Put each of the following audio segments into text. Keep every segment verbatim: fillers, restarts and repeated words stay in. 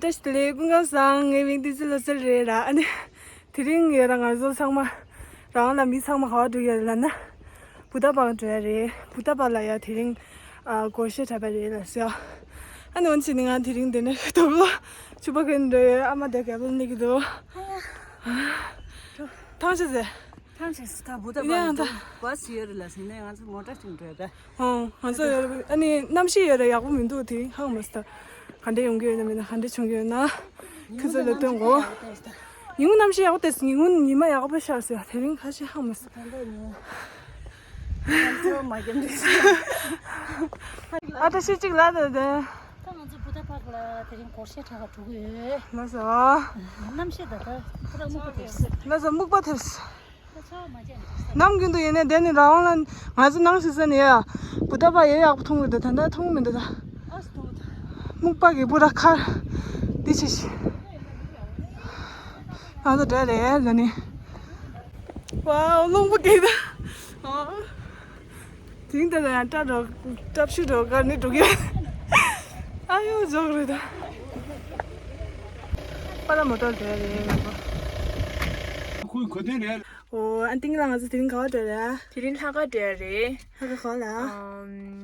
བཀྲ་ཤིས་བདེ་ལེགས། སྐུ་ཁམས་བཟང་། ངའི་མིང་བསྟན་འཛིན་བློ་གསལ་རེད་ལ། ཨ་ནི་དེ་རིང་ཡོད་ལ་ང་ཚོ་ཚང་མ་རང་ལ་མི་ཚང་མ་ག་བ་འགྲོ་ཡོད་ལ་ན། བུ་ད་པ་འགྲོ་ཡ་རེད། བུ་ད་པ་ལ་ཡ་དེ་རིང་ཨ་སྒོར་གཞས་འཁྲབ་པ་རེད་ལ་ཟེར། ཨ་ནི་འོན་ཆི་ནི་ང་དེ་རིང་དེ་ནས་དོག་ལོ་ཆུ་པ་གན་འགྲོ་ཡོད། ཨ་མ་དེ་ག་པར་ནི་གི་འདུག་ཐང་ཆད་ཟེར། ཐང་ཆད་ཟེར། ད་བུ་ད་པ་ཡིན་ཡང་ད་འགྲོ་བ་སི་ཡོད་རེད་ལ་ཟེར་ནས་ང་ཚོ་མོ་ཊ་ཅིག་འགྲོ་ཡ་ད། ཨོ། ང་ཚོ་ཡོད་རེད། ཨ་ནི་གནམ་གཤིས་ཡོད་རེད། ཡག་པོ་མི་འདུག་དེ་རིང་ཧང་མ་སི་ད། ག་འདྲ་ཡོང་གི་ཡོད་ན་མེད་ན་ག་འདྲ་བྱུང་གི་ཡོད་ན། ཁྱོད་ཚོ་ལ་སྟོན་གོ། ཉིན་གུང་གནམ་གཤིས་ཡག་པོ་དེ། ཉིན་གུང་ཉི་མ་ཡག་པོ་ཤར་སོང་། དེ་རིང་ཁ་ཤས་ཧང་མ་སི། ད་ལྟ་ཉིན་གུང་ཁམས་ཚོ་མ་རྒྱབ་འདུག་ཨ་ད་ཤི་གཅིག་ལ་ད་དེ། ད་ང་ཚོ་བུ་ད་པ་ལ་དེ་རིང་སྒོར་གཞས་འཁྲབ་ག་འགྲོ་གི་ཡོད། ལགས་སོ། གནམ་གཤིས་ད་ད་ཁོ་རང་སྨུག་པ་ཐེབས། ལགས་སོ། སྨུག་པ་ཐེབས། ནམ་རྒྱུན་དུ་ཡིན་ནའི་དེ་ནི་རང་དབང་ལ་ང་ཚོ་ནང་ཞིག་ས་ནས་ཡ། བུ་ད་པ་ཡོད། ཡག་པོ་མཐོང་གི་འདུག་ད་ལྟ་མཐོང་གི་མི་འདུག་ད། སྨུག་པ་གི་པུ་ར་ཁར་འདི་ཆེ་ཤི། ང་ཚོ་འདྲ་རེད་ལ་ནི། ཝའོ། རླུང་བུ་གེ་ད། དེང་ད་ལ་ཡང་སྐྲ་འགྲོ། སྐྲ་ཤུ་འགྲོ་གར་ནི་འགྲོ་གི། ཨ་ཡོ་ཇོག་རེད་ད། པ་ལ་མོ་ཏོ་འདྲ་རེད་ང་ཚོ། ཁོའི་གོ་དོན་རེད། ཨོ། ཨ་ཏིང་ལ་ང་ཚོ་དེ་རིང་ག་བ་འགྲོ་རེད། དེ་རིང་ལྷག་དཀར་འགྲོ་རེད། ལྷག་དཀར་ག་བ་ལ། ཨམ།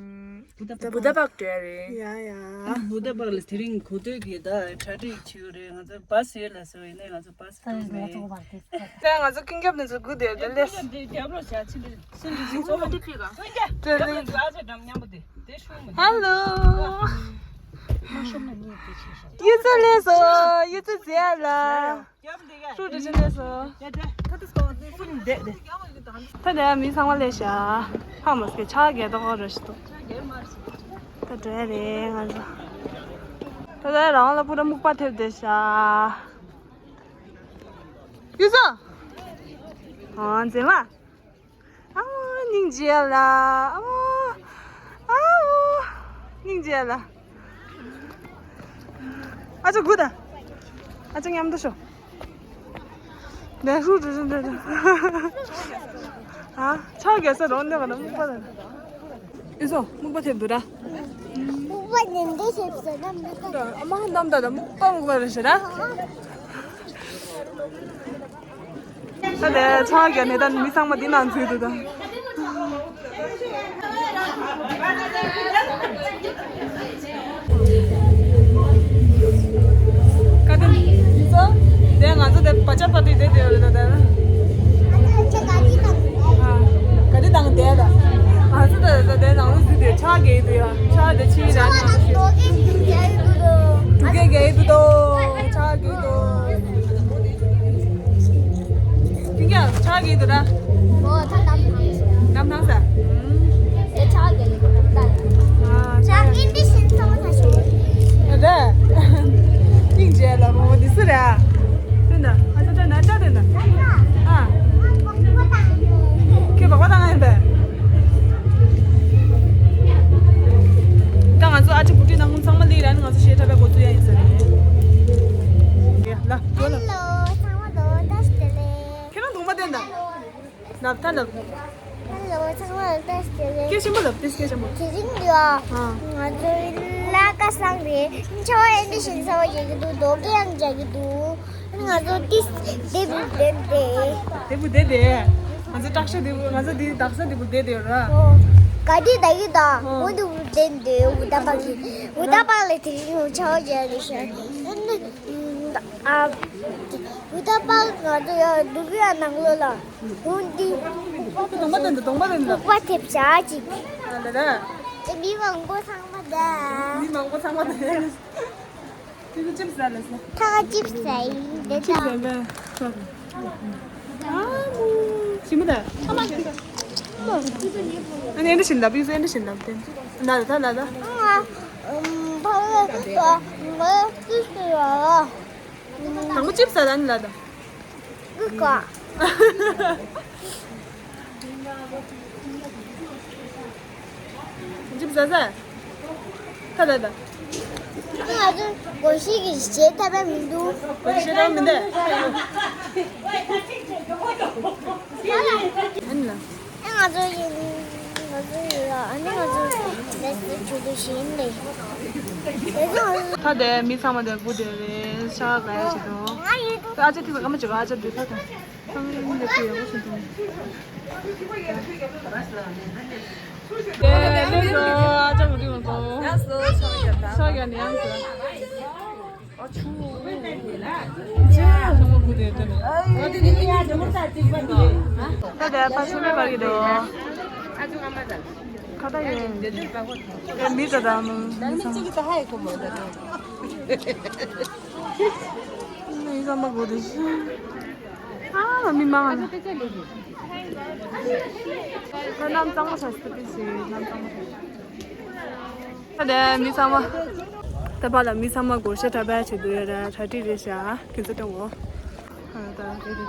བུ་ད་པག་འགྲོ་རེད། ཡ་ཡ། བུ་ད་པག་ལ་དེ་རིང་གོ་ཐོས་ཀྱི་ད་གྲ་སྒྲིག་བྱེད་ཀྱི་རེད། ང་ཚོ་བ་སི་ཡོད་ལ་སོ་ཡིན་ནའི་ང་ཚོ་བ་སི་འགྲོ་མེད། ད་ང་ཚོ་ཀུན་ཁྱབ་ནས་ཚོ་སྒུག་བསྡད་ཡོད་ད་ལས། འདི་རྒྱབ་ལོགས་བྱ་ཕྱི་འདྲི་ཕྱི་འདྲི་ཕྱི་ཚོ་མ་འདི་ཕི་ག་ཀུན་ཀྱ་རྒྱབ་ལོགས་ཨ་ཅེ་འགྲམ་མཉམ་པོ་དེ་དེ་ཤོག་མ། ཧ་ལོ། མ་ཤོག་མ་ཉིད་དེ་ཆེ་ཤོག་ཡུ་ཚོ་ལས་སོ། ཡུ་ཚོ་ཟེར་ལ། ཧྲུ་ཀྲི་ཅི་ནས་སོ། ད་ནས་མི་ཚང་མ་ལས་ཤ། ཧ་མ་སྐད་ཆ་གས་ཏོག་ར་ཤི་ཏོ། ད་འགྲོ་ཡ་རེད་ང་ཚོ། ད་ད་རང་ལ་པུ་ར་སྨུག་པ་ཐེབས་བསྡད་ཤ། ཡུ་ཚོ། ཨ་མཛེས་མ། ཨ་མ་སྙིང་རྗེ་ལ། ཨ་མ། ཨ་མ། སྙིང་རྗེ་ལ། ཨ་ཅོ་སྒུག་ད། ཨ་ཅོ་མཉམ་དུ་ཤོག་ནས་ཧུ་ཏུ་ཏུ་ཏུ་ཏུ། ཨ་ཆག་གེ་ས་རོང་ནས་ག་ན་སྨུག་པ་ལ། ཨི་སོ་སྨུག་པ་ཐེབས་འདུག་ར། སྨུག་པ་ནན་ཏན་ཞིག་ཟེར་ན་མི་ཁ། ཨ་མ་གནམ་ད་ད་སྨུག་པ་སྨུག་པ་རེད་ཟེར་ར། ད་དེ་ཆག་གེ་ནས་ད་མི་ཚང་མ་འདི་ནང་འཛུལ་འདུག་ད། ཀ་ཏི་ཚོ། དེ་ང་ཚོ་དེ་བ་ཅག་པ་ཏི་དེ་དེ་རེད་ད་དེ། ཨ་ཀ་ཏི་དང་དེ་ད། ང་ཚོ་དེ་དེ་དེ་ནང་ལོ་ཟི་དེ་ཆག་གེ་དུ་ཡ། ཆག་དེ་ཆི་ར་ནི། དུ་གེ་གེ་དུ་དོ། ཆག་གེ་དུ། ཀྱང་ཆག་གི་འདུག་ད། ཨོ་ད་དམ་ཐང་། དམ་ཐང་ས། ཨེ་ཆག་གི་ལ་ད། ཨ་ཆག་གི་འདི་ཤིན་ཐང་ཐང་ཤོ། ཨ་ད། ཏིང་ཅེ་ལ་མོ་འདི་སུ་ར། དེ་ན་ཨ་ད་ད་ན་ད་དེ་ན། ཨ། ཁྱེད་བག་པ་བཏང་ཡིན་པས། ད་ང་ཚོ་ཨ་ཅེ་བུ་ཏི་ནང་ཁུངས་ཚང་མ་ལི་ར་ནི་ང་ཚོ་ཤེས་ཐབས་པའི་འགོ་ཚུགས་ཡ་ཡིན་ས་རེད། ཡ་ལ་ཡོ་ལ། ཧེ་ལོ། ཚང་མ་ལོ་ད་ཤི་ལེ། ཁྱེད་རང་གདོང་པ་བསྟན་ད། ལབ་ད་ལབ། ཧེ་ལོ་ཚང་མ་ལོ་ད་ཤི་ལེ། སྐད་ཆེན་པོ་ལབ་དེ་སྐད་ཆེན་པོ། དེ་རིང་ལ་ཨ། ང་ཚོའི་ལ་ཀ་སང་རེད། ཆ་བ་ཨེ་འདྲ་ཞིག་ཚ་བ་རྒྱག་གི་འདུག་རྡོ་སྐས་ཡང་རྒྱག་གི་འདུག་ང་ཚོ་ཏིས་དེ་བུ་དེ་དེ། དེ་བུ་དེ་དེ། ང་ཚོ་སྐྲག་ཤ་དེ་བུ་ང་ཚོ་དེ་དག་ས་དེ་བུ་དེ་དེ་ར། ཨོ། ག་དེ་ད་གི་ད། ཨོ་དེ་བུ་དེ་དེ་འུ་ད་པ་གི། འུ་ད་པ་ལ་དེ་རིང་ཆ་བ་རྒྱག་གི་ཤ། ཨ་ནི། ཨ། འུ་ད་པ་ང་ཚོ་ཡ་འདུག་ཡ་ནང་ལོ་ལ། འུ་འདི། གདོང་པ་དེ་འདི་གདོང་པ་དེ་འདི། སྨུག་པ་ཐེབས་བྱ་ཅིག་ཨ་ལ་ལ། དེ་མི་མང་པོ་ཚང་མ་ད། མི་མང་པོ་ཚང་མ་ད། ཁྱེད་ཚོ་ཅིབ་ཟ་ལ་ཟ། ད་ཅིབ་ཟ་ཡིན་དེ་ཅིབ་ད། ཟ་ལ། ཨ་མོ། ཞིམ་པོ་ད། ཨ་མ། ཨ་ནི་ཨེ་འདྲ་བཞིན་ལབ་ཡིན་ཟེར་ཨེ་འདྲ་བཞིན་ལབ་དེ། ལ་ལ་ད་ལ་ད། ཨ་མ། ཕ་ལ་ད་ང་ཅིབ་ཟ་ཡ། དང་པོ་ཅིབ་ཟ་ད་ནི་ལ་ད། ཀུ་ཀ་ཅིབ་ཟ་ཟ། ད་ད་ད། ང་ཚོ་སྒོར་གཞས་ཀྱི་གཞས་ཐ་པ་མི་འདུག་སྒོར་གཞས་ཐ་པ་མི་འདུག་ཨ་ནི་ལ། ཨ་ང་ཚོ་ཡིན། ང་ཚོ་ཡིན་ལ། ཨ་ནི་ང་ཚོ་ཡིན། ད་དེ་མི་ཚང་མ་དེ་སྒུག་བསྡད་རེད། ཤ་ག་ཡ་བྱེད་དོ། ཨ་ཅག་ཐིག་ལ་ཀ་མ་བྱེད་ག་ཨ་ཅག་འདུག་ད་ད་ཚང་མ་འདི་ཁུ་ཡག་པོ་བྱུང་འདུག་ཨེ་ལེ་ལོ། ཨ་ཅག་མ་འདུག་ལ་ཚོ། ཤ་ག་ནི་ཡང་ཚོ། ཚང་མ་སྒུག་བསྡད་དེ་ནི། ད་དེ་ཕ་ཆུ་མེད་པ་གི་འདུག་ཁ་ད་ཡོད། ཨེ་མི་ད་ད་མོ། མི་ཚང་མ་སྒུག་བསྡད་ཤག་ཨ་མི་མང་ང་། ཁོ་གནམ་གཙང་མ་ཆགས་སུ་དེ་ཞིག་གནམ་གཙང་མ་ཆགས། ད་དེ་མི་ཚང་མ། ད་ཕར་ལ་མི་ཚང་མ་སྒོར་གཞས་འཁྲབ་པ་བྱེད་དུ་ཡོད་ར། གྲ་སྒྲིག་རེད་ཤག་ཁྱེད་ཚོ་སྟོན་གོ་ཨ་ད་རེད་རེད།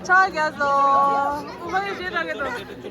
ཆ་རྒྱ་སོ། ཨུ་མ་ཡི་ཞེ་དྲག་གི་འདུག་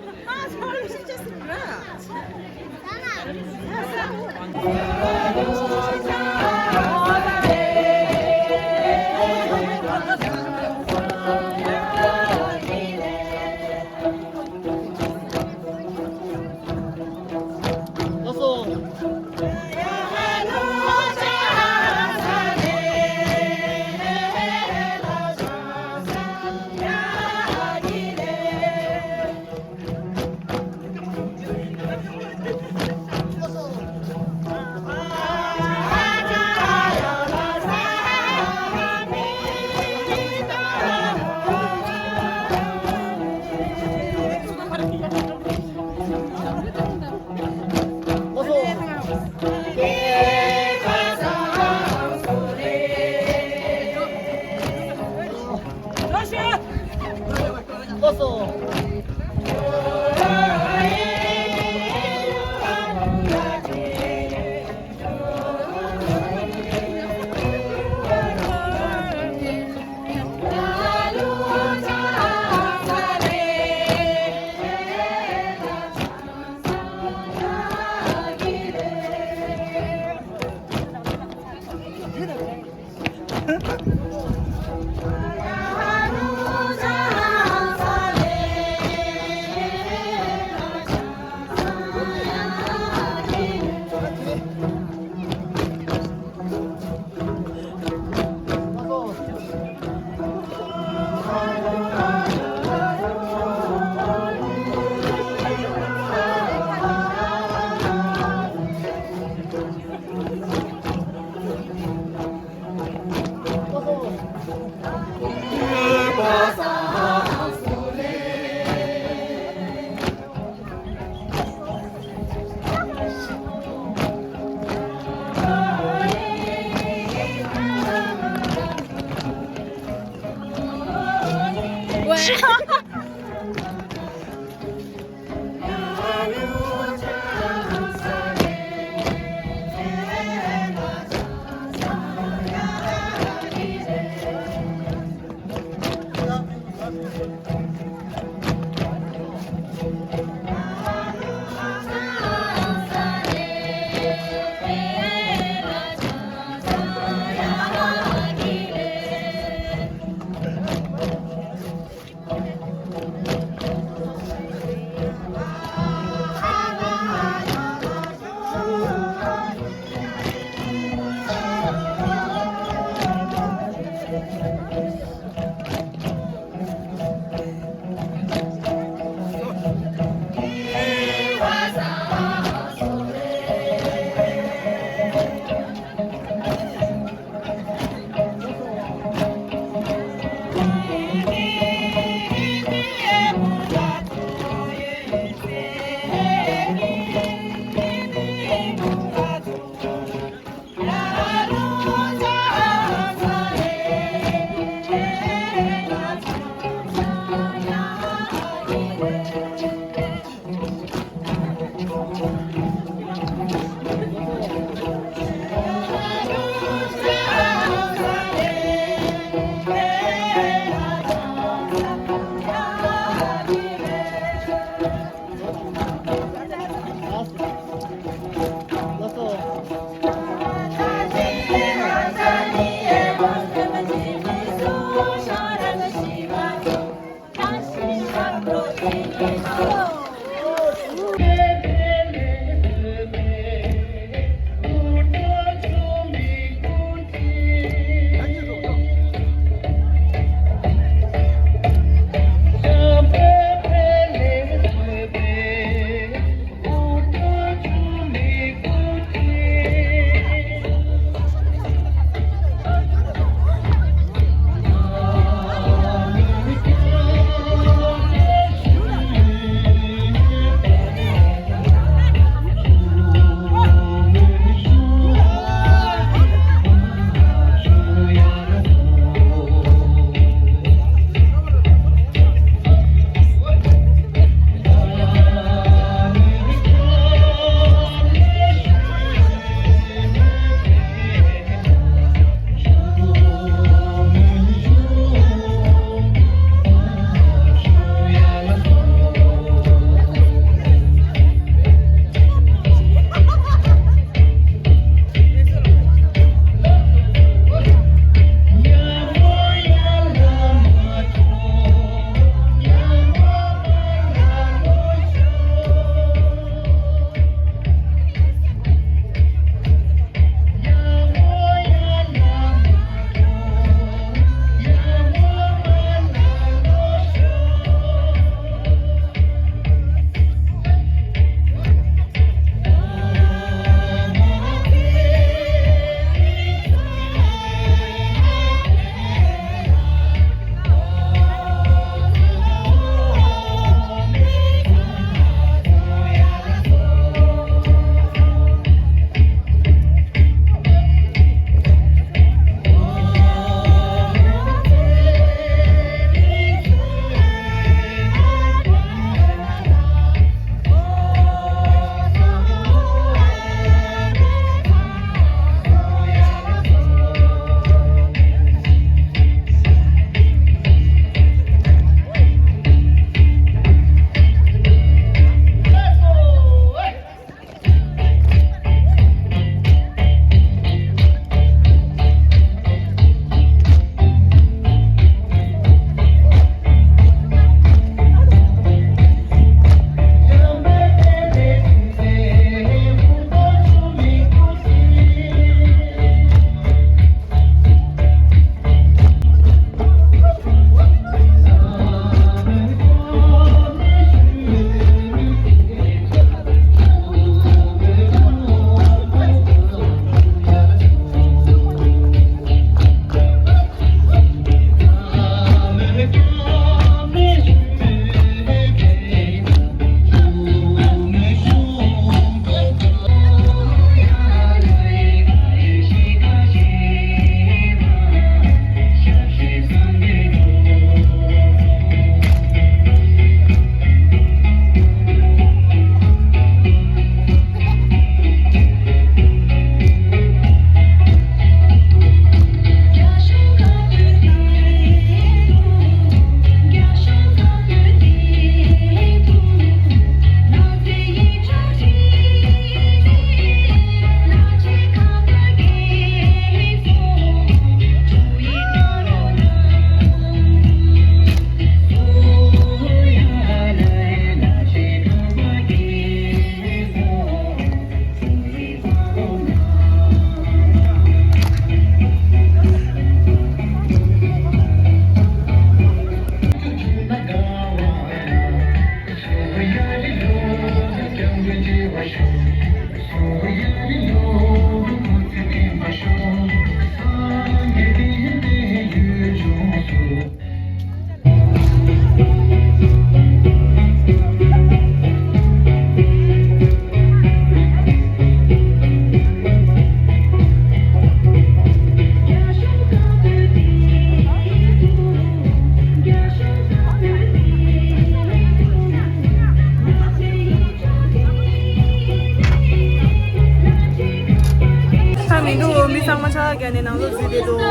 མི་ཚང་མ་ཕྱག་རྒྱ་ནས་ནང་ལོགས་འཛུལ་བསྡད་འདུག་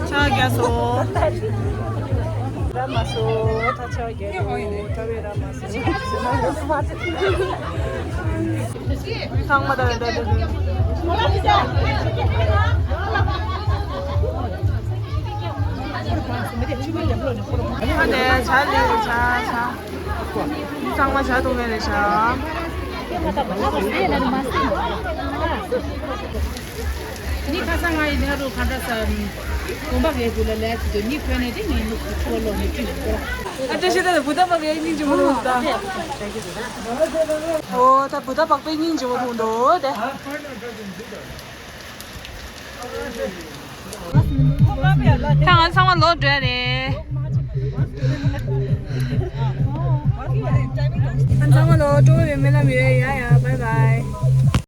ཕྱག་རྒྱ་སོང་། ར་མ་སོང་། ད་ཕྱག་རྒྱ་འདུག་ད་བས་ར་མ་སོང་། ཚང་མ་ད་ད་ད་ད། ཨ་ནེ་ཇ་ལི་ཇ་ཇ། ཚང་མ་ཇ་འཐུང་མཁན་རེད་ཤག་ནི་ཁ་སང་ང་ཡི་ནེ་རུ་ག་འདྲ་ས་གོམ་པ་གའི་དུ་ལ་ལས་དུ་ནི་ཁོས་ནས་དེ་ངའི་ནུག་གི་ཁོ་ལོ་ནས་ཅི་ཞིག་གོ། ཨ་ཏྲ་ཤི་ད་བུ་ད་བག་ཡའི་སྙིང་རྗེ་མོ་འདུག་ད། ཨོ་ད་བུ་ད་བག་པའི་སྙིང་རྗེ་མོ་འདུག་འདུག་དེ། ད་ང་ཚང་མ་ལོག་འགྲོ་ཡ་རེད། ང་ཚང་མ་ལོག་འགྲོ་བའི་སྨོན་ལམ་ཡོད།